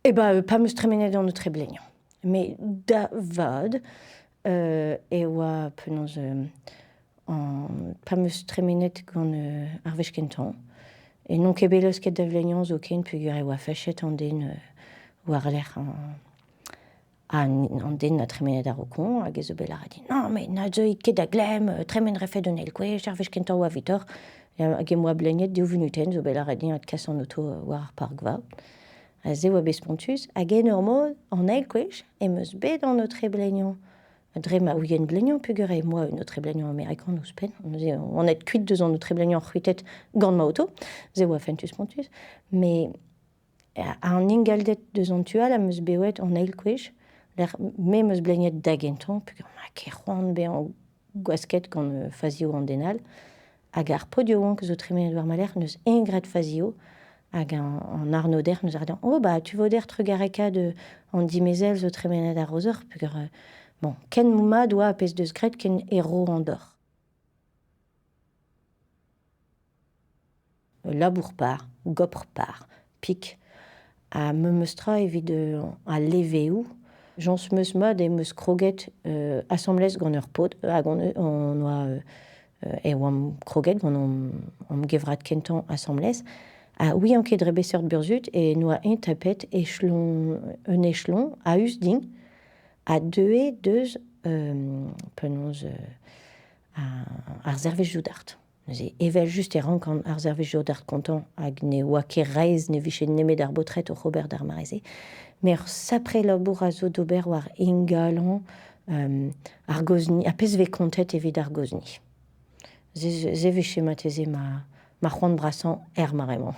E ba pa 'm eus tremenet an aotre bleniañ. Met da vat e oa penaos pa 'm eus tremenet gant ar wech kentañ e n'on ket bet laosket da vleinañ zoken peogwir e oa fachet an den war-lerc'h an den a tremenet a-raokoñ hag ez eo bet lâret din non mais na deuit ket da glemm, tremen 'refet un eil gwech, ar wech kentañ oa evitoc'h. Hag em boa bleniet div vunutenn zo bet lâret din adkas an oto war ar parkva. Ha se oa bet spontus. Hag en ur mod, an eil gwech, em eus bet an aotre bleniañ. Dre ma ouien bleniañ peogwir em boa un aotre bleniañ amerikan ouzhpenn. Neuze on aet kuit deus an aotre bleniañ c'hwitet gant ma oto. Se oa fentus-spontus. Mais an ingalded deus an tu all am eus bewet an eil gwech. Lec'h me 'm eus bleniet da gentañ peogwir 'ma ket c'hoant bezañ gwasket gant fazioù an den all. Hag ar paotr yaouank zo tremenet war ma lerc'h n'eus eñ graet fazioù. Hag an arnoder neus a oh bah tu vo der trugarekaat an dimezell zo tremenet a-raozoc'h peogwir bon ken mat oa pezh deus graet ken e ro an dor. Labour par, gopr par, pik. Ha memes tra evit al leveoù. Jañs 'meus mat em eus kroget asambles gant ur paotr hag on oa e oamp kroget gant hon gevrad kentañ asambles. Ha ouian ket dre beseurt burzhud e n'oa eñ tapet echelon, un echelon a-us din a deue deus penaos ar servij soudard. Neuze, evel-just e rankan ar servij d'ar kontañ hag ne oa ket reizh ne vije nemet ar baotred oc'h ober d'ar mare-se. Met ur sapre labour a zo d'ober war ingalañ ar gozhni, ar pezh 'vez kontet evit ar gozhni. Se, se vije marteze ma, ma c'hoant brasañ er mare-mañ.